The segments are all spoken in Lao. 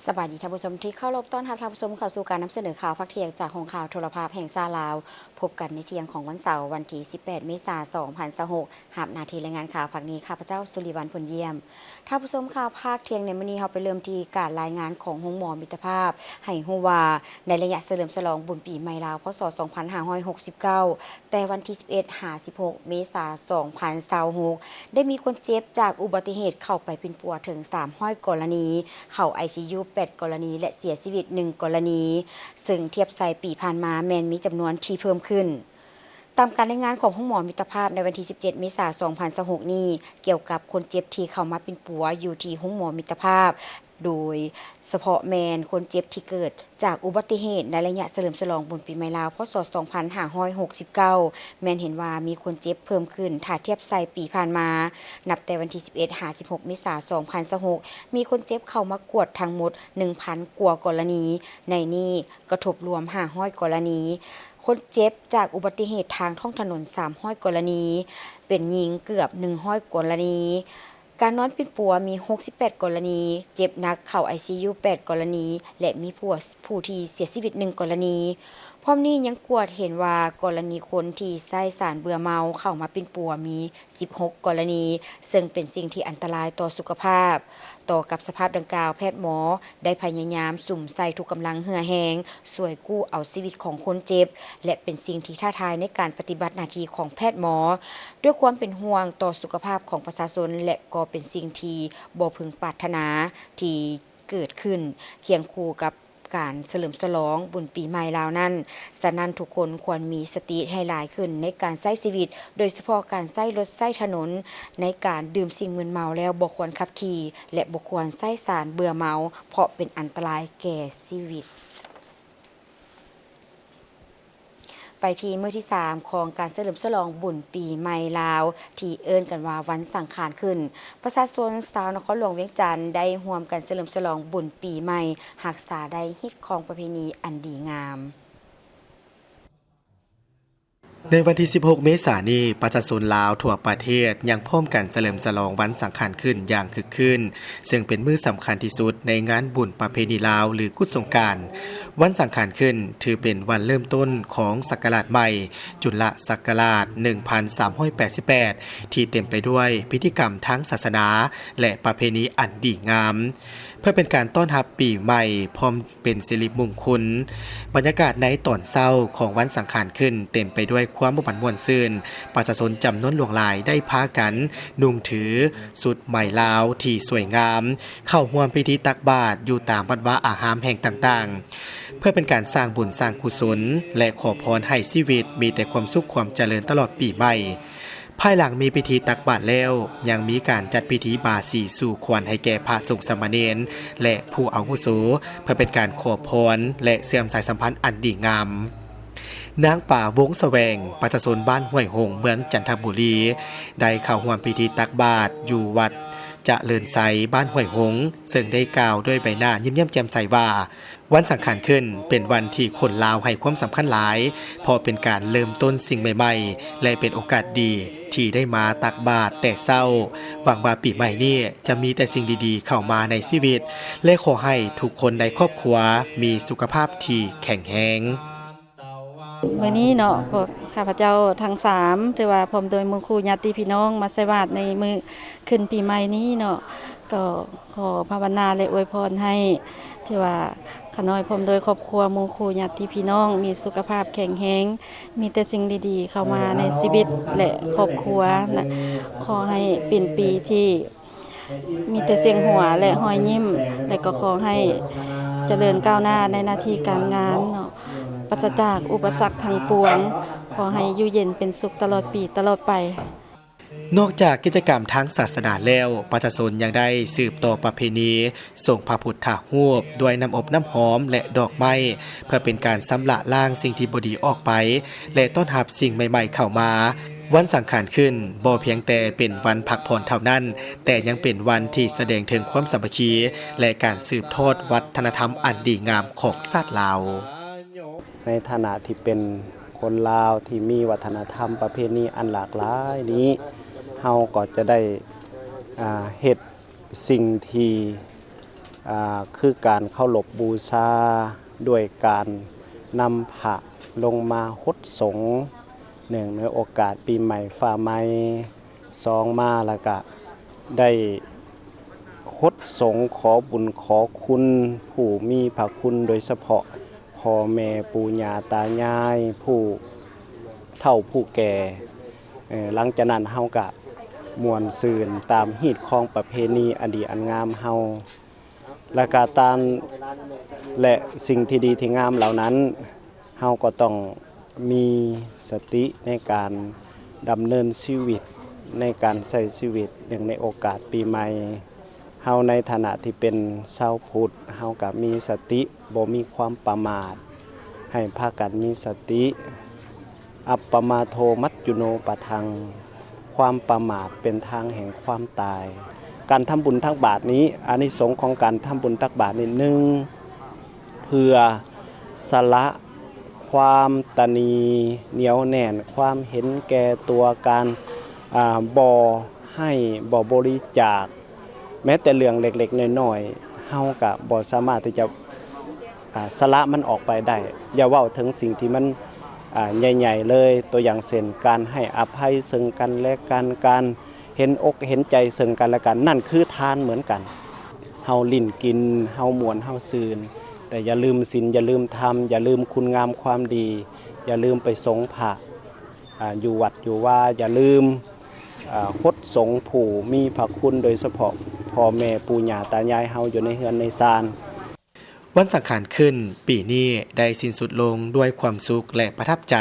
ສະບາຍດີທ່ານຜູ້ຊົມທີ່ເຄົາລົບ, ຕ້ອນຮັບທ່ານຜູ້ຊົມເຂົ້າສູ່ການນຳສະເໜີຂ່າວພາກທ່ຽງຈາກຫ້ອງຂ່າວໂທລະພາບແຫ່ງຊາດລາວ. ພົບກັນໃນທ່ຽງຂອງວັນເສົາ ວັນທີສິບແປດ ເມສາ ສອງພັນຊາວຫົກ, ຮັບໜ້າທີ່ລາຍງານຂ່າວພາກນີ້ ຂ້າພະເຈົ້າ ສຸລິວັນ ພົນຢ້ຽມ. ທ່ານຜູ້ຊົມ, ຂ່າວພາກທ່ຽງໃນມື້ນີ້ ເຮົາໄປເລີ່ມທີ່ການລາຍງານຂອງໂຮງໝໍມິດຕະພາບ ໃຫ້ຮູ້ວ່າ ໃນໄລຍະສະເຫຼີມສະຫຼອງບຸນປີໃໝ່ລາວ ພ.ສ. ສອງພັນຫ້າຮ້ອຍຫົກສິບເກົ້າ ແຕ່ວັນທີສິບເອັດຫາສິບຫົກ ເມສາ ສອງພັນຊາວຫົກ ໄດ້ມີຄົນເຈັບຈາກອຸບັດຕິເຫດເຂົ້າໄປປິ່ນປົວເຖິງສາມຮ້ອຍກໍລະນີ, ເຂົ້າໄອຊີຢູແປດກໍລະນີ ແລະ ເສຍຊີວິດໜຶ່ງກໍລະນີ, ເຊິ່ງທຽບໃສ່ປີຜ່ານມາແມ່ນມີຈຳນວນທີ່ເພີ່ມຂຶ້ນ. ຕາມການລາຍງານຂອງໂຮງໝໍມິດຕະພາບ ໃນວັນທີສິບເຈັດ ເມສາ ສອງພັນຊາວຫົກນີ້ ກ່ຽວກັບຄົນເຈັບທີ່ເຂົ້າມາປິ່ນປົວຢູ່ທີ່ໂຮງໝໍມິດຕະພາບ, ໂດຍສະເພາະແມ່ນຄົນເຈັບທີ່ເກີດຈາກອຸບັດຕິເຫດໃນໄລຍະສະເຫຼີມສະຫຼອງບຸນປີໃໝ່ລາວ ພ.ສ. ສອງພັນຫ້າຮ້ອຍຫົກສິບເກົ້າ ແມ່ນເຫັນວ່າມີຄົນເຈັບເພີ່ມຂຶ້ນ ຖ້າທຽບໃສ່ປີຜ່ານມາ. ນັບແຕ່ວັນທີສິບເອັດຫາສິບຫົກ ເມສາ ສອງພັນຊາວຫົກ ມີຄົນເຈັບເຂົ້າມາກວດທັງໝົດໜຶ່ງພັນກວ່າກໍລະນີ, ໃນນີ້ກະທົບລວມຫ້າຮ້ອຍກໍລະນີ, ຄົນເຈັບຈາກອຸບັດຕິເຫດທາງທ້ອງຖະໜົນສາມຮ້ອຍກໍລະນີ, ເປັນຍິງເກືອບໜຶ່ງຮ້ອຍກໍລະນີ, ການນອນປິ່ນປົວມີຫົກສິບແປດກໍລະນີ, ເຈັບໜັກເຂົ້າໄອຊີຢູແປດກໍລະນີ ແລະ ມີຜູ້ ຜູ້ທີ່ເສຍຊີວິດໜຶ່ງກໍລະນີ. ພ້ອມນີ້ຍັງກວດເຫັນວ່າກໍລະນີຄົນທີ່ໃຊ້ສານເບື່ອເມົາເຂົ້າມາປິ່ນປົວມີສິບຫົກກໍລະນີ, ເຊິ່ງເປັນສິ່ງທີ່ອັນຕະລາຍຕໍ່ສຸຂະພາບ. ຕໍ່ກັບສະພາບດັ່ງກ່າວ, ແພດໝໍໄດ້ພະຍາຍາມສຸມໃສ່ທຸກກຳລັງເຫື່ອແຮງ ຊ່ວຍກູ້ເອົາຊີວິດຂອງຄົນເຈັບ ແລະ ເປັນສິ່ງທີ່ທ້າທາຍໃນການປະຕິບັດໜ້າທີ່ຂອງແພດໝໍ. ດ້ວຍຄວາມເປັນຫ່ວງຕໍ່ສຸຂະພາບຂອງປະຊາຊົນ ແລະ ກໍເປັນສິ່ງທີ່ບໍ່ເພິງປາດຖະໜາທີ່ເກີດຂຶ້ນຄຽງຄູ່ກັບການສະເຫຼີມສະຫຼອງບຸນປີໃໝ່ລາວນັ້ນ, ສະນັ້ນທຸກຄົນຄວນມີສະຕິໃຫ້ຫຼາຍຂຶ້ນໃນການໃຊ້ຊີວິດ, ໂດຍສະເພາະການໃຊ້ລົດໃຊ້ຖະໜົນ, ໃນການດື່ມສິ່ງມຶນເມົາແລ້ວບໍ່ຄວນຂັບຂີ່ ແລະ ບໍ່ຄວນໃຊ້ສານເບື່ອເມົາ ເພາະເປັນອັນຕະລາຍແກ່ຊີວິດ. ໄປທີ່ມື້ທີສາມຂອງການສະເຫຼີມສະຫຼອງບຸນປີໃໝ່ລາວ ທີ່ເອີ້ນກັນວ່າວັນສັງຂານຂຶ້ນ. ປະຊາຊົນຊາວນະຄອນຫຼວງວຽງຈັນໄດ້ຮ່ວມກັນສະເຫຼີມສະຫຼອງບຸນປີໃໝ່, ຮັກສາໄດ້ຮີດຄອງປະເພນີອັນດີງາມ. ໃນວັນທີສິບຫົກ ເມສານີ້, ປະຊາຊົນລາວທົ່ວປະເທດຍັງພ້ອມກັນສະເຫຼີມສະຫຼອງວັນສັງຂານຂຶ້ນຢ່າງຄຶກຄື້ນ, ເຊິ່ງເປັນມື້ສຳຄັນທີ່ສຸດໃນງານບຸນປະເພນີລາວ ຫຼື ກຸດສົງການ. ວັນສັງຂານຂຶ້ນຖືເປັນວັນເລີ່ມຕົ້ນຂອງສັກກະລາດໃໝ່, ຈຸລະສັກກະລາດໜຶ່ງພັນສາມຮ້ອຍແປດສິບແປດ ທີ່ເຕັມໄປດ້ວຍພິທີກຳທາງສາສະໜາ ແລະ ປະເພນີອັນດີງາມ, ເພື່ອເປັນການຕ້ອນຮັບປີໃໝ່ ພ້ອມ ເປັນສິລິມຸງຄຸນ. ບັນຍາກາດໃນຕອນເຊົ້າຂອງວັນສັງຂານຂຶ້ນເຕັມໄປດ້ວຍຄວາມມ່ວນມ່ວນຊື່ນ, ປະຊາຊົນຈຳນວນຫຼວງຫຼາຍໄດ້ພາກັນນຸ່ງຖືຊຸດໄໝລາວທີ່ສວຍງາມ, ເຂົ້າຮ່ວມພິທີຕັກບາດຢູ່ຕາມວັດວາອາຮາມແຫ່ງຕ່າງໆ ເພື່ອເປັນການສ້າງບຸນສ້າງກຸສົນ ແລະ ຂໍພອນໃຫ້ຊີວິດມີແຕ່ຄວາມສຸກຄວາມຈະເລີນຕະຫຼອດປີໃໝ່. ພາຍຫຼັງມີພິທີຕັກບາດແລ້ວ, ຍັງມີການຈັດພິທີບາສີສູ່ຂວັນໃຫ້ແກ່ພະສົງສາມະເນນ ແລະ ຜູ້ອາວຸໂສ ເພື່ອເປັນການຂໍພອນ ແລະ ເຊື່ອມສາຍສຳພັນອັນດີງາມ. ນາງປາ ວົງສະແຫວງ, ປະຊາຊົນບ້ານຫ້ວຍຫົງ, ເມືອງຈັນທະບູລີ, ໄດ້ເຂົ້າຮ່ວມພິທີຕັກບາດຢູ່ວັດຈະເລີນໄຊ, ບ້ານຫ້ວຍຫົງ, ເຊິ່ງໄດ້ກ່າວດ້ວຍໃບໜ້າຍິ້ມແຍ້ມແຈ່ມໃສວ່າ, ວັນສັງຂານຂຶ້ນເປັນວັນທີ່ຄົນລາວໃຫ້ຄວາມສຳຄັນຫຼາຍ, ເພາະເປັນການເລີ່ມຕົ້ນສິ່ງໃໝ່ໆ ແລະ ເປັນໂອກາດດີທີ່ໄດ້ມາຕັກບາດແຕ່ເຊົ້າ. ຫວັງວ່າປີໃໝ່ນີ້ຈະມີແຕ່ສິ່ງດີໆເຂົ້າມາໃນຊີວິດ ແລະ ຂໍໃຫ້ທຸກຄົນໃນຄອບຄົວມີສຸຂະພາບທີ່ແຂງແຮງ. ມື້ນີ້ເນາະ ພວກຂ້າພະເຈົ້າທັງສາມ ຖືວ່າພ້ອມໂດຍໝູ່ຄູ່ຍາດຕິພີ່ນ້ອງມາໃສ່ບາດໃນມື້ຂຶ້ນປີໃໝ່ນີ້ເນາະ ກໍຂໍພາວະນາ ແລະ ອວຍພອນໃຫ້ ຖືວ່າຂ້ານ້ອຍພ້ອມໂດຍຄອບຄົວ ໝູ່ຄູ່ຍາດຕິພີ່ນ້ອງ ມີສຸຂະພາບແຂງແຮງ, ມີແຕ່ສິ່ງດີໆເຂົ້າມາໃນຊີວິດ ແລະ ຄອບຄົວນະ. ຂໍໃຫ້ເປັນປີທີ່ ມີແຕ່ສຽງຫົວ ແລະ ຮອຍຍິ້ມ ແລະ ກໍຂໍໃຫ້ຈະເລີນກ້າວໜ້າໃນໜ້າທີ່ການງານເນາະ, ປາສະຈາກອຸປະສັກທັງປວງ, ຂໍໃຫ້ຢູ່ເຢັນເປັນສຸກຕະຫຼອດປີຕະຫຼອດໄປ. ນອກຈາກກິດຈະກຳທາງສາສະໜາແລ້ວ, ປະຊາຊົນຍັງໄດ້ສືບຕໍ່ປະເພນີ ສົ່ງພະພຸດທະຮູບດ້ວຍນ້ຳອົບນ້ຳຫອມ ແລະ ດອກໄມ້ ເພື່ອເປັນການຊຳລະລ້າງສິ່ງທີ່ບໍ່ດີອອກໄປ ແລະ ຕ້ອນຮັບສິ່ງໃໝ່ໆເຂົ້າມາ. ວັນສັງຂານຂຶ້ນບໍ່ພຽງແຕ່ເປັນວັນພັກຜ່ອນເທົ່ານັ້ນ, ແຕ່ຍັງເປັນວັນທີ່ສະແດງເຖິງຄວາມສາມັກຄີ ແລະ ການສືບທອດວັດທະນະທຳອັນດີງາມຂອງຊາດລາວ. ໃນຖານະທີ່ເປັນຄົນລາວທີ່ມີວັດທະນະທຳປະເພນີອັນຫຼາກຫຼາຍນີ້, ເຮົາກໍຈະໄດ້ ອ່າ ເຮັດ ສິ່ງທີ່ ອ່າ ຄືການເຄົາລົບບູຊາດ້ວຍການນຳພະລົງມາຫົດສົງ ເນື່ອງໃນໂອກາດປີໃໝ່ຟ້າໃໝ່ ສອງມາແລ້ວກະໄດ້ຫົດສົງຂໍບຸນຂໍຄຸນຜູ້ມີພະຄຸນ ໂດຍສະເພາະພໍ່ແມ່ປູ່ຍ່າຕາຍາຍ ຜູ້ເຖົ້າຜູ້ແກ່. ເອີ ຫຼັງຈາກນັ້ນເຮົາກະມ່ວນຊື່ນຕາມຮີດຄອງປະເພນີອັນດີອັນງາມເຮົາ. ແລະກະຕາມ ແລະສິ່ງທີ່ດີທີ່ງາມເຫຼົ່ານັ້ນ ເຮົາກໍຕ້ອງມີສະຕິໃນການດຳເນີນຊີວິດ ໃນການໃຊ້ຊີວິດ. ເນື່ອງໃນໂອກາດປີໃໝ່ ເຮົາໃນຖານະທີ່ເປັນຊາວພຸດ ເຮົາກະມີສະຕິ ບໍ່ມີຄວາມປະໝາດ ໃຫ້ພາກັນມີສະຕິ. ອັບປະມາໂທ ມັດຈຸໂນປະທັງ, ຄວາມປະໝາດເປັນທາງແຫ່ງຄວາມຕາຍ. ການທຳບຸນຕັກບາດນີ້ ອານິສົງຂອງການທຳບຸນຕັກບາດນີ້ ໜຶ່ງ ເພື່ອສະຫຼະຄວາມຕະໜີໜຽວແໜ້ນ, ຄວາມເຫັນແກ່ຕົວ, ການ ອາ ບໍ່ໃຫ້, ບໍ່ບໍລິຈາກ. ແມ້ແຕ່ເລື່ອງເລັກໆນ້ອຍໆ ເຮົາກະບໍ່ສາມາດທີ່ຈະ ອາ ສະຫຼະມັນອອກໄປໄດ້. ຢ່າເວົ້າເຖິງສິ່ງທີ່ມັນ ອາ ໃຫຍ່ໆເລີຍ. ຕົວຢ່າງເຊັ່ນ ການໃຫ້ອະໄພເຊິ່ງກັນແລະກັນ, ການເຫັນອົກເຫັນໃຈເຊິ່ງກັນແລະກັນ, ນັ້ນຄືທານເໝືອນກັນ. ເຮົາຫຼິ້ນກິນ, ເຮົາມ່ວນ, ເຮົາຊື່ນ, ແຕ່ຢ່າລືມສິນ, ຢ່າລືມທຳ, ຢ່າລືມຄຸນງາມຄວາມດີ, ຢ່າລືມໄປສົງພະ ອາ ຢູ່ວັດຢູ່ວາ, ຢ່າລືມ ອາ ຫົດສົງຜູ້ມີພະຄຸນ, ໂດຍສະເພາະພໍ່ແມ່ປູ່ຍ່າຕາຍາຍເຮົາຢູ່ໃນເຮືອນໃນຊານ. ວັນສັງຂານຂຶ້ນປີນີ້ໄດ້ສິ້ນສຸດລົງດ້ວຍຄວາມສຸກ ແລະ ປະທັບໃຈ,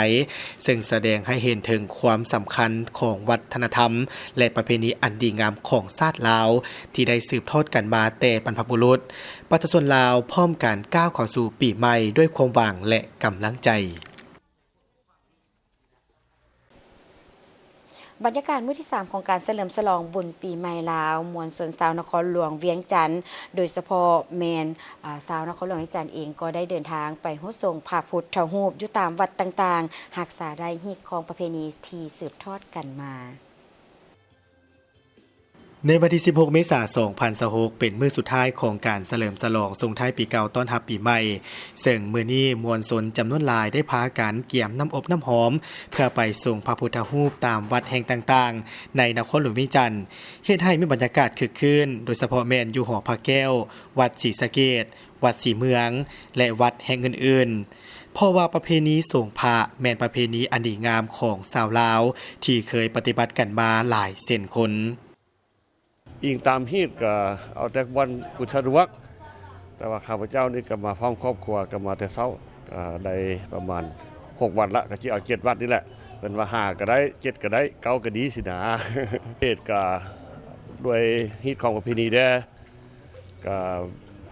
ເຊິ່ງສະແດງໃຫ້ເຫັນເຖິງຄວາມສຳຄັນຂອງວັດທະນະທຳ ແລະ ປະເພນີອັນດີງາມຂອງຊາດລາວ ທີ່ໄດ້ສືບທອດກັນມາແຕ່ບັນພະບຸລຸດ. ປະຊາຊົນລາວພ້ອມກັນກ້າວເຂົ້າສູ່ປີໃໝ່ດ້ວຍຄວາມຫວັງ ແລະ ກຳລັງໃຈ. ບັນຍາກາດມື້ທີສາມຂອງການສະເຫຼີມສະຫຼອງບຸນປີໃໝ່ລາວ, ມວນຊົນຊາວນະຄອນຫຼວງວຽງຈັນ ໂດຍສະເພາະແມ່ນ ອາ ຊາວນະຄອນຫຼວງວຽງຈັນເອງ ກໍໄດ້ເດີນທາງໄປຫົດສົງພະພຸດທະຮູບຢູ່ຕາມວັດຕ່າງໆ, ຮັກສາໄດ້ຮີດຄອງປະເພນີທີ່ສືບທອດກັນມາ. ໃນວັນທີສິບຫົກ ເມສາ ສອງພັນຊາວຫົກ ເປັນມື້ສຸດທ້າຍຂອງການສະເຫຼີມສະຫຼອງສົ່ງທ້າຍປີເກົ່າຕ້ອນຮັບປີໃໝ່, ເຊິ່ງມື້ນີ້ມວນຊົນຈຳນວນຫຼາຍໄດ້ພາກັນກຽມນ້ຳອົບນ້ຳຫອມ ເພື່ອໄປສົງພະພຸດທະຮູບຕາມວັດແຫ່ງຕ່າງໆ ໃນນະຄອນຫຼວງວຽງຈັນ, ເຮັດໃຫ້ມີບັນຍາກາດຄຶກຄື້ນ, ໂດຍສະເພາະແມ່ນຢູ່ຫໍພະແກ້ວ, ວັດສີສະເກດ, ວັດສີເມືອງ ແລະ ວັດແຫ່ງອື່ນໆ, ເພາະວ່າປະເພນີສົງພະແມ່ນປະເພນີອັນດີງາມຂອງຊາວລາວ ທີ່ເຄີຍປະຕິບັດກັນມາຫຼາຍເຊັ່ນຄົນ. ອີງຕາມຮີດກໍເອົາແຕ່ວັນພຸດສະດວກ, ແຕ່ວ່າຂ້າພະເຈົ້ານີ້ກໍມາພ້ອມຄອບຄົວ ກໍມາແຕ່ເຊົ້າ, ກໍໄດ້ປະມານຫົກວັດລະ, ກໍຊິເອົາເຈັດວັດນີ້ແຫຼະ. ເພິ່ນວ່າຫ້າກໍໄດ້, ເຈັດກໍໄດ້, ເກົ້າກໍດີຊີ້ນາ. ເຮັດກໍດ້ວຍຮີດຄອງປະເພນີແດ່. ກະ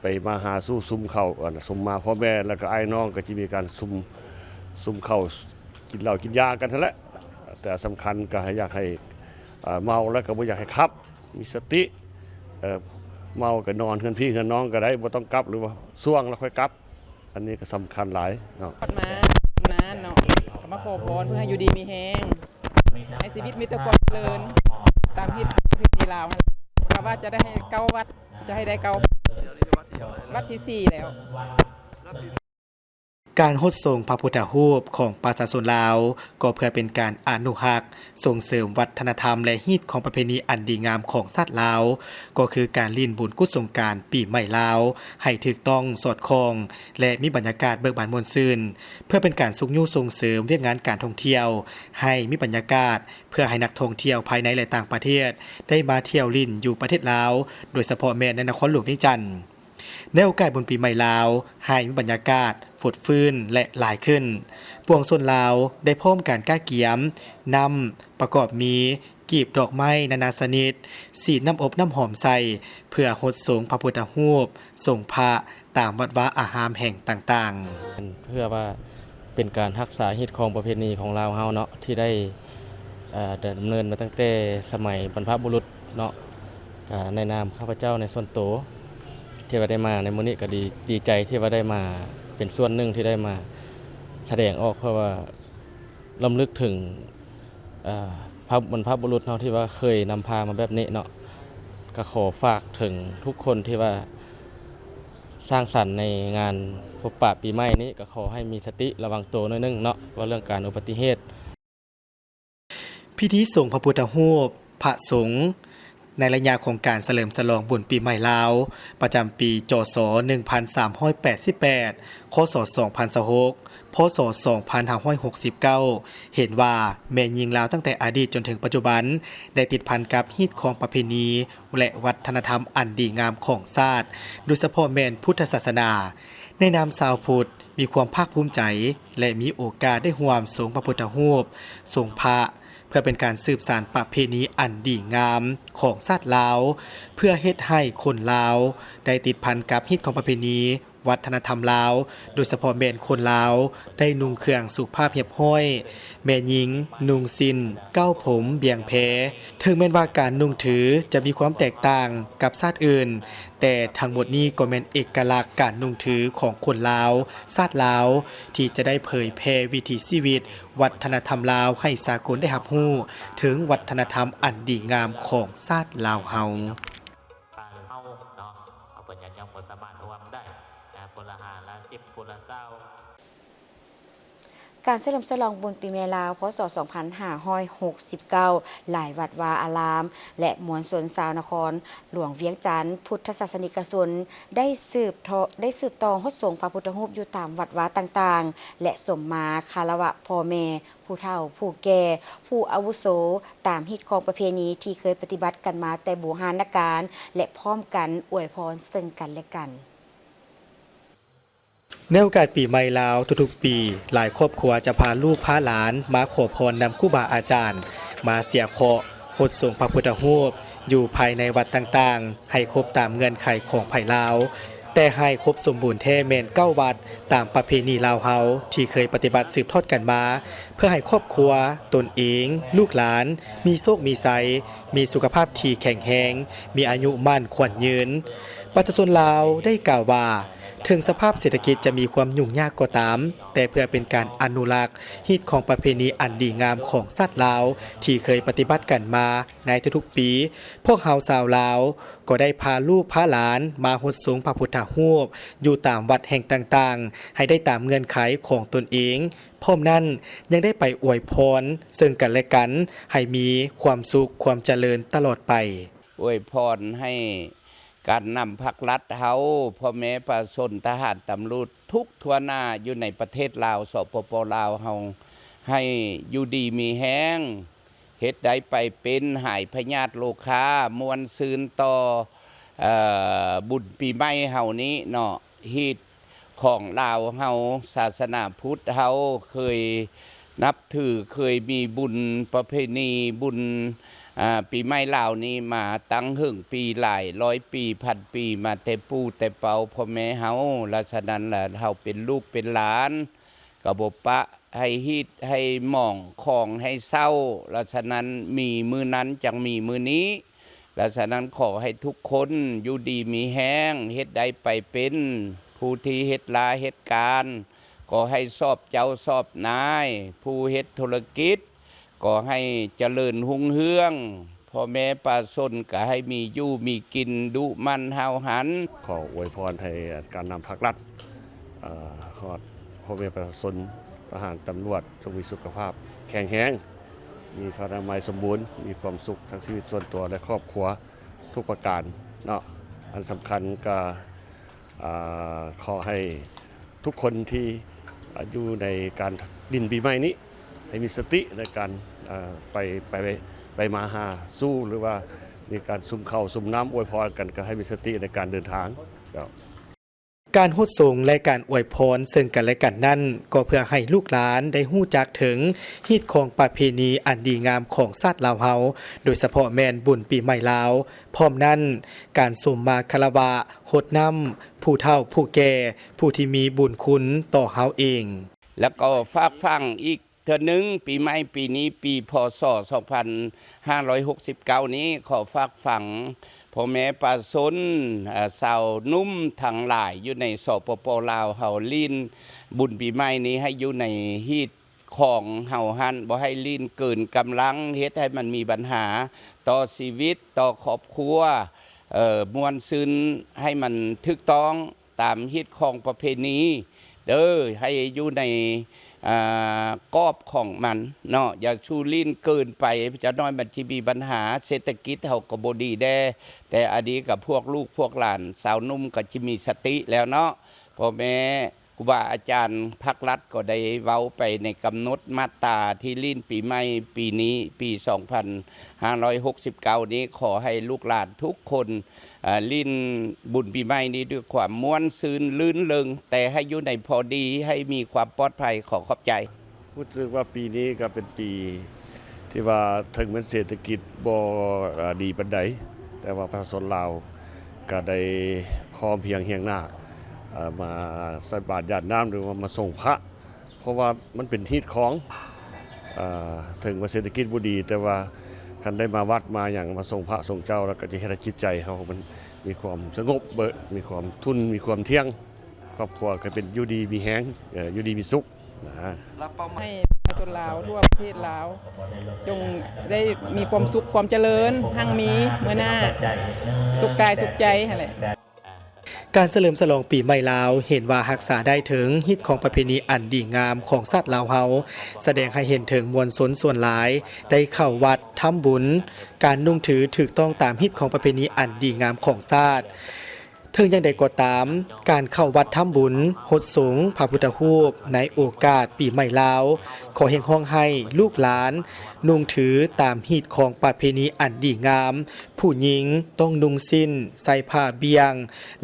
ໄປມາຫາສູ່ຊຸມເຂົ້າ ອັນ ຊຸມມາພໍ່ແມ່ ແລ້ວກະອ້າຍນ້ອງ ກະຈະມີການຊຸມ ຊຸມເຂົ້າ ກິນເຫຼົ້າກິນຢາກັນຫັ້ນແຫຼະ. ແຕ່ສຳຄັນກະໃຫ້ ຢາກໃຫ້ ເມົາແລ້ວກະບໍ່ຢາກໃຫ້ຂັບ ມີສະຕິ. ເມົາກະນອນເຮືອນພີ່ເຮືອນນ້ອງກະໄດ້ ບໍ່ຕ້ອງກັບ ຫຼືວ່າຊ່ວງແລ້ວຄ່ອຍກັບ. ອັນນີ້ກໍສຳຄັນຫຼາຍເນາະ. ມານານເນາະ ກໍມາຂໍພອນເພື່ອໃຫ້ຢູ່ດີມີແຮງ ໃຫ້ຊີວິດມີແຕ່ຄວາມຈະເລີນ ຕາມຮີດປະເພນີລາວ. ກະວ່າຈະໄດ້ໃຫ້ເກົ້າວັດ ຈະໃຫ້ໄດ້ເກົ້າ ວັດທີສີ່ແລ້ວ. ການຫົດສົງພະພຸດທະຮູບຂອງປະຊາຊົນລາວ ກໍເພື່ອເປັນການອະນຸຮັກ, ສົ່ງເສີມວັດທະນະທຳ ແລະ ຮີດຄອງປະເພນີອັນດີງາມຂອງຊາດລາວ, ກໍຄືການຫຼິ້ນບຸນກຸດສົງການປີໃໝ່ລາວ ໃຫ້ຖືກຕ້ອງສອດຄ່ອງ ແລະ ມີບັນຍາກາດເບີກບານມ່ວນຊື່ນ, ເພື່ອເປັນການຊຸກຍູ້ສົ່ງເສີມວຽກງານການທ່ອງທ່ຽວ ໃຫ້ມີບັນຍາກາດ ເພື່ອໃຫ້ນັກທ່ອງທ່ຽວພາຍໃນ ແລະ ຕ່າງປະເທດ ໄດ້ມາທ່ຽວຫຼິ້ນຢູ່ປະເທດລາວ, ໂດຍສະເພາະແມ່ນໃນນະຄອນຫຼວງວຽງຈັນ. ໃນໂອກາດບຸນປີໃໝ່ລາວ ໃຫ້ມີບັນຍາກາດຟົດຟື້ນ ແລະ ຫຼາຍຂຶ້ນ, ປວງຊົນລາວໄດ້ພ້ອມກັນກະກຽມນ້ຳ ປະກອບມີ ກີບດອກໄມ້ນານາຊະນິດ, ສີດນ້ຳອົບນ້ຳຫອມໃສ່ ເພື່ອຫົດສົງພະພຸດທະຮູບ, ສົງພະ ຕາມວັດວາອາຮາມແຫ່ງຕ່າງໆ. ເພື່ອວ່າເປັນການຮັກສາຮີດຄອງປະເພນີຂອງລາວເຮົາເນາະ ທີ່ໄດ້ ເອີ ດຳເນີນມາຕັ້ງແຕ່ສະໄໝບັນພະບຸລຸດເນາະ. ກະໃນນາມຂ້າພະເຈົ້າໃນສ່ວນໂຕ ທີ່ວ່າໄດ້ມາໃນມື້ນີ້ ກະດີ ດີໃຈທີ່ວ່າໄດ້ມາເປັນສ່ວນໜຶ່ງ ທີ່ໄດ້ມາສະແດງອອກ ເພື່ອວ່າລຳລຶກເຖິງ ເອີ ພະ ບັນພະບຸລຸດເຮົາທີ່ວ່າເຄີຍນຳພາມາແບບນີ້ເນາະ. ກະຂໍຝາກເຖິງທຸກຄົນທີ່ວ່າ ສ້າງສັນໃນງານພົບປະປີໃໝ່ນີ້ ກໍຂໍໃຫ້ມີສະຕິລະວັງໂຕໜ້ອຍໜຶ່ງເນາະ ເວົ້າເລື່ອງການອຸບັດຕິເຫດ. ພິທີສົງພະພຸດທະຮູບພະສົງ ໃນໄລຍະຂອງການສະເຫຼີມສະຫຼອງບຸນປີໃໝ່ລາວ ປະຈຳປີ ຈສ ໜຶ່ງພັນສາມຮ້ອຍແປດສິບແປດ ຄສ ສອງພັນຊາວຫົກ ພສ ສອງພັນຫ້າຮ້ອຍຫົກສິບເກົ້າ ເຫັນວ່າແມ່ຍິງລາວຕັ້ງແຕ່ອະດີດຈົນເຖິງປັດຈຸບັນ ໄດ້ຕິດພັນກັບຮີດຄອງປະເພນີ ແລະ ວັດທະນະທຳອັນດີງາມຂອງຊາດ, ໂດຍສະເພາະແມ່ນພຸດທະສາສະໜາ. ໃນນາມຊາວພຸດ ມີຄວາມພາກພູມໃຈ ແລະ ມີໂອກາດໄດ້ຮ່ວມສົງພະພຸດທະຮູບ, ສົງພະ ເພື່ອເປັນການສືບສານປະເພນີອັນດີງາມຂອງຊາດລາວ, ເພື່ອເຮັດໃຫ້ຄົນລາວໄດ້ຕິດພັນກັບຮີດຄອງປະເພນີ ວັດທະນະທຳລາວ, ໂດຍສະເພາະແມ່ນຄົນລາວໄດ້ນຸ່ງເຄື່ອງສຸພາບຮຽບຮ້ອຍ, ແມ່ຍິງນຸ່ງສິ້ນ, ເກົ້າຜົມ, ບຽງແພ. ເຖິງແມ່ນວ່າການນຸ່ງຖືຈະມີຄວາມແຕກຕ່າງກັບຊາດອື່ນ, ແຕ່ທັງໝົດນີ້ກໍແມ່ນເອກະລັກການນຸ່ງຖືຂອງຄົນລາວ, ຊາດລາວ ທີ່ຈະໄດ້ເຜີຍແຜ່ວິຖີຊີວິດ, ວັດທະນະທຳລາວໃຫ້ສາກົນໄດ້ຮັບຮູ້ເຖິງວັດທະນະທຳອັນດີງາມຂອງຊາດລາວເຮົາ. ປາເຮົາເນາະ ເອົາເພິ່ນຍາດໂຍມບໍ່ສາມາດຮ່ວມໄດ້ນະ ຄົນລະຫ້າລະສິບ ຄົນລະຊາວ. ການສະເຫຼີມສະຫຼອງບຸນປີໃໝ່ລາວ ພ.ສ. ສອງພັນຫ້າຮ້ອຍຫົກສິບເກົ້າ ຫຼາຍວັດວາອາລາມ ແລະ ມວນຊົນຊາວນະຄອນຫຼວງວຽງຈັນ ພຸດທະສາສະນິກະຊົນ ໄດ້ສືບເທາະ ໄດ້ສືບຕໍ່ຫົດສົງພະພຸດທະຮູບຢູ່ຕາມວັດວາຕ່າງໆ ແລະ ສົມມາຄາລະວະພໍ່ແມ່ ຜູ້ເຖົ້າ ຜູ້ແກ່ ຜູ້ອາວຸໂສ ຕາມຮີດຄອງປະເພນີທີ່ເຄີຍປະຕິບັດກັນມາແຕ່ບູຮານນະການ ແລະ ພ້ອມກັນອວຍພອນເຊິ່ງກັນແລະກັນ. ໃນໂອກາດປີໃໝ່ລາວທຸກໆປີ, ຫຼາຍຄອບຄົວຈະພາລູກພາຫຼານມາຂໍພອນນຳຄູບາອາຈານ, ມາເສຍເຄາະ, ຫົດສົງພະພຸດທະຮູບຢູ່ພາຍໃນວັດຕ່າງໆ ໃຫ້ຄົບຕາມເງື່ອນໄຂຂອງໃຜລາວ, ແຕ່ໃຫ້ຄົບສົມບູນແທ້ແມ່ນເກົ້າວັດ ຕາມປະເພນີລາວເຮົາທີ່ເຄີຍປະຕິບັດສືບທອດກັນມາ ເພື່ອໃຫ້ຄອບຄົວ, ຕົນເອງ, ລູກຫຼານ ມີໂຊກມີໄຊ, ມີສຸຂະພາບທີ່ແຂງແຮງ, ມີອາຍຸໝັ້ນຂວັນຍືນ. ປະຊາຊົນລາວໄດ້ກ່າວວ່າ ເຖິງສະພາບເສດຖະກິດຈະມີຄວາມຫຍຸ້ງຍາກກໍຕາມ, ແຕ່ເພື່ອເປັນການອະນຸລັກຮີດຄອງປະເພນີອັນດີງາມຂອງຊາດລາວ ທີ່ເຄີຍປະຕິບັດກັນມາໃນທຸກໆປີ, ພວກເຮົາຊາວລາວກໍໄດ້ພາລູກພາຫຼານມາຫົດສົງພະພຸດທະຮູບຢູ່ຕາມວັດແຫ່ງຕ່າງໆ ໃຫ້ໄດ້ຕາມເງື່ອນໄຂຂອງຕົນເອງ. ພ້ອມນັ້ນຍັງໄດ້ໄປອວຍພອນເຊິ່ງກັນແລະກັນ ໃຫ້ມີຄວາມສຸກຄວາມຈະເລີນຕະຫຼອດໄປ. ອວຍພອນໃຫ້ການນຳພັກລັດເຮົາ, ພໍ່ແມ່ປະຊາຊົນ, ທະຫານ, ຕຳຫຼວດ ທຸກທົ່ວໜ້າຢູ່ໃນປະເທດລາວ, ສປປ ລາວເຮົາ ໃຫ້ຢູ່ດີມີແຮງ, ເຮັດໄດ້ໄປເປັນ, ຫາຍພະຍາດໂລຄາ, ມ່ວນຊື່ນຕໍ່, ເອີ, ບຸນປີໃໝ່ເຮົານີ້ເນາະ, ຮີດ ຂອງລາວເຮົາ, ສາສະໜາພຸດເຮົາເຄີຍນັບຖື, ເຄີຍມີບຸນປະເພນີ, ບຸນ, ອາ, ປີໃໝ່ລາວນີ້ມາຕັ້ງເຫິງປີ, ຫຼາຍຮ້ອຍປີ, ພັນປີ, ມາແຕ່ປູ່ແຕ່ເປົ່າພໍ່ແມ່ເຮົາ. ລະສະນັ້ນລະ ເຮົາເປັນລູກເປັນຫຼານ ກໍບໍ່ປະໃຫ້ຮີດໃຫ້ໝອງ, ຂອງໃຫ້ເຊົ່າ. ລະສະນັ້ນ ມີມື້ນັ້ນຈັ່ງມີມື້ນີ້. ລະສະນັ້ນ ຂໍໃຫ້ທຸກຄົນຢູ່ດີມີແຮງ, ເຮັດໄດ້ໄປເປັນ, ຜູ້ທີ່ເຮັດລາເຮັດການ ກໍໃຫ້ຊອບເຈົ້າຊອບນາຍ, ຜູ້ເຮັດທຸລະກິດ ກໍໃຫ້ຈະເລີນຮຸ່ງເຮືອງ, ພໍ່ແມ່ປະຊາຊົນກໍໃຫ້ມີຢູ່ມີກິນດຸໝັ່ນຫ້າວຫັນ. ຂໍອວຍພອນໃຫ້ການນຳພັກລັດ, ເອີ, ຮອດພໍ່ແມ່ປະຊາຊົນ, ທະຫານ, ຕຳຫຼວດ ຈົ່ງມີສຸຂະພາບແຂງແຮງ, ມີພະລານາໄມສົມບູນ, ມີຄວາມສຸກທັງຊີວິດສ່ວນຕົວ ແລະ ຄອບຄົວທຸກປະການເນາະ. ອັນສຳຄັນກໍ ອາ ຂໍໃຫ້ທຸກຄົນທີ່ ອາ ຢູ່ໃນການຫຼິ້ນປີໃໝ່ນີ້ ໃຫ້ມີສະຕິໃນການ ອາ ໄປ ໄປ ໄປມາຫາສູ່ ຫຼືວ່າມີການສຸມເຂົ້າສຸມນ້ຳອວຍພອນກັນ ກໍໃຫ້ມີສະຕິໃນການເດີນທາງ. ເຈົ້າ. ການຫົດສົງ ແລະ ການອວຍພອນເຊິ່ງກັນແລະກັນນັ້ນ ກໍເພື່ອໃຫ້ລູກຫຼານໄດ້ຮູ້ຈັກເຖິງຮີດຄອງປະເພນີອັນດີງາມຂອງຊາດລາວເຮົາ, ໂດຍສະເພາະແມ່ນບຸນປີໃໝ່ລາວ. ພ້ອມນັ້ນ, ການສົມມາຄາລະວະ, ຫົດນ້ຳຜູ້ເຖົ້າຜູ້ແກ່, ຜູ້ທີ່ມີບຸນຄຸນຕໍ່ເຮົາເອງ. ແລ້ວກໍຝາກຝັງອີກເທື່ອໜຶ່ງ, ປີໃໝ່ປີນີ້, ປີ ພ.ສ. ສອງພັນຫ້າຮ້ອຍຫົກສິບເກົ້ານີ້, ຂໍຝາກຝັງພໍ່ແມ່ປະຊາຊົນ, ເອີ, ຊາວໜຸ່ມທັງຫຼາຍຢູ່ໃນ ສປປ ລາວເຮົາ, ຫຼິ້ນບຸນປີໃໝ່ນີ້ໃຫ້ຢູ່ໃນຮີດ ຂອງເຮົາຫັ້ນ ບໍ່ໃຫ້ຫຼິ້ນເກີນກຳລັງ, ເຮັດໃຫ້ມັນມີບັນຫາຕໍ່ຊີວິດ, ຕໍ່ຄອບຄົວ, ເອີ, ມ່ວນຊື່ນໃຫ້ມັນຖືກຕ້ອງ, ຕາມຮີດຄອງປະເພນີເດີ ໃຫ້ຢູ່ໃນ ອ່າ ກອບຂອງມັນເນາະ ຢ່າຊູ່ຫຼິ້ນເກີນໄປ ຈັກໜ້ອຍມັນຊິມີບັນຫາເສດຖະກິດເຮົາກໍບໍ່ດີແດ່ ແຕ່ອັນນີ້ກໍພວກລູກພວກຫຼານຊາວໜຸ່ມກໍຊິມີສະຕິແລ້ວເນາະ ພໍ່ແມ່ ຄູບາອາຈານພາກລັດກໍໄດ້ເວົ້າໄປໃນກຳນົດມາດຕາທີ່ຫຼິ້ນປີໃໝ່ປີນີ້ ປີສອງພັນຫ້າຮ້ອຍຫົກສິບເກົ້ານີ້ ຂໍໃຫ້ລູກຫຼານທຸກຄົນ ເອີ ຫຼິ້ນບຸນປີໃໝ່ນີ້ດ້ວຍຄວາມມ່ວນຊື່ນລື່ນເລິງ ແຕ່ໃຫ້ຢູ່ໃນພໍດີ ໃຫ້ມີຄວາມປອດໄພ. ຂໍຂອບໃຈ. ຮູ້ສຶກວ່າປີນີ້ກໍເປັນປີທີ່ວ່າເຖິງແມ່ນເສດຖະກິດບໍ່ ເອີ ດີປານໃດ ແຕ່ວ່າປະຊາຊົນລາວກໍໄດ້ພ້ອມພຽງຮຽງໜ້າ ເອີ ມາໃສ່ບາດຢາດນ້ຳ ຫຼືວ່າມາສົງພະ ເພາະວ່າມັນເປັນຮີດຄອງ ເອີ ເຖິງວ່າເສດຖະກິດບໍ່ດີ ແຕ່ວ່າຄັນໄດ້ມາວັດມາຫຍັງ ມາສົງພະສົງເຈົ້າ ແລ້ວກໍຈະເຮັດໃຫ້ຈິດໃຈເຮົາມັນມີຄວາມສະຫງົບເບີ ມີຄວາມທຸ່ນ ມີຄວາມທ່ຽງ ຄອບຄົວກໍເປັນຢູ່ດີມີແຮງ ເອີ ຢູ່ດີມີສຸກນະ. ໃຫ້ປະຊາຊົນລາວທົ່ວປະເທດລາວ ຈົ່ງໄດ້ມີຄວາມສຸກຄວາມຈະເລີນ ຮັ່ງມີເມືອໜ້າ ສຸກກາຍສຸກໃຈຫັ້ນແຫຼະ. ການສະເຫຼີມສະຫຼອງປີໃໝ່ລາວ ເຫັນວ່າຮັກສາໄດ້ເຖິງຮີດຄອງປະເພນີອັນດີງາມຂອງຊາດລາວເຮົາ, ສະແດງໃຫ້ເຫັນເຖິງມວນຊົນສ່ວນຫຼາຍໄດ້ເຂົ້າວັດທຳບຸນ, ການນຸ່ງຖືຖືກຕ້ອງຕາມຮີດຄອງປະເພນີອັນດີງາມຂອງຊາດ. ເຖິງຢ່າງໃດກໍຕາມ, ການເຂົ້າວັດທຳບຸນ, ຫົດສົງພະພຸດທະຮູບໃນໂອກາດປີໃໝ່ລາວ ຂໍຮຽກຮ້ອງໃຫ້ລູກຫຼານນຸ່ງຖືຕາມຮີດຄອງປະເພນີອັນດີງາມ, ຜູ້ຍິງຕ້ອງນຸ່ງສິ້ນ, ໃສ່ຜ້າບ່ຽງ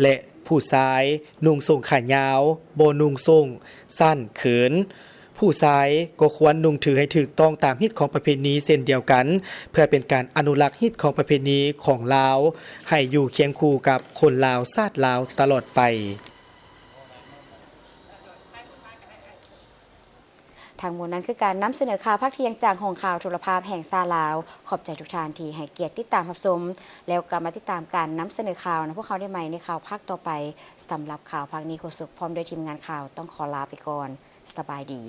ແລະ ຜູ້ຊາຍນຸ່ງໂສ້ງຂາຍາວ, ບໍ່ນຸ່ງໂສ້ງສັ້ນເຂີນ. ຜູ້ຊາຍກໍຄວນນຸ່ງຖືໃຫ້ຖືກຕ້ອງຕາມຮີດຄອງປະເພນີເຊັ່ນດຽວກັນ, ເພື່ອເປັນການອະນຸລັກຮີດຄອງປະເພນີຂອງລາວ ໃຫ້ຢູ່ຄຽງຄູ່ກັບຄົນລາວຊາດລາວຕະຫຼອດໄປ. ທັງໝົດນັ້ນຄືການນຳສະເໜີຂ່າວພາກທ່ຽງຈາກຫ້ອງຂ່າວໂທລະພາບແຫ່ງຊາດລາວ. ຂອບໃຈທຸກທ່ານທີ່ໃຫ້ກຽດຕິດຕາມຮັບຊົມ, ແລ້ວກັບມາຕິດຕາມການນຳສະເໜີຂ່າວນຳພວກເຮົາໄດ້ໃໝ່ໃນຂ່າວພາກຕໍ່ໄປ. ສຳລັບຂ່າວພາກນີ້ ໂຄສົກພ້ອມດ້ວຍທີມງານຂ່າວຕ້ອງຂໍລາໄປກ່ອນ. ສະບາຍດີ.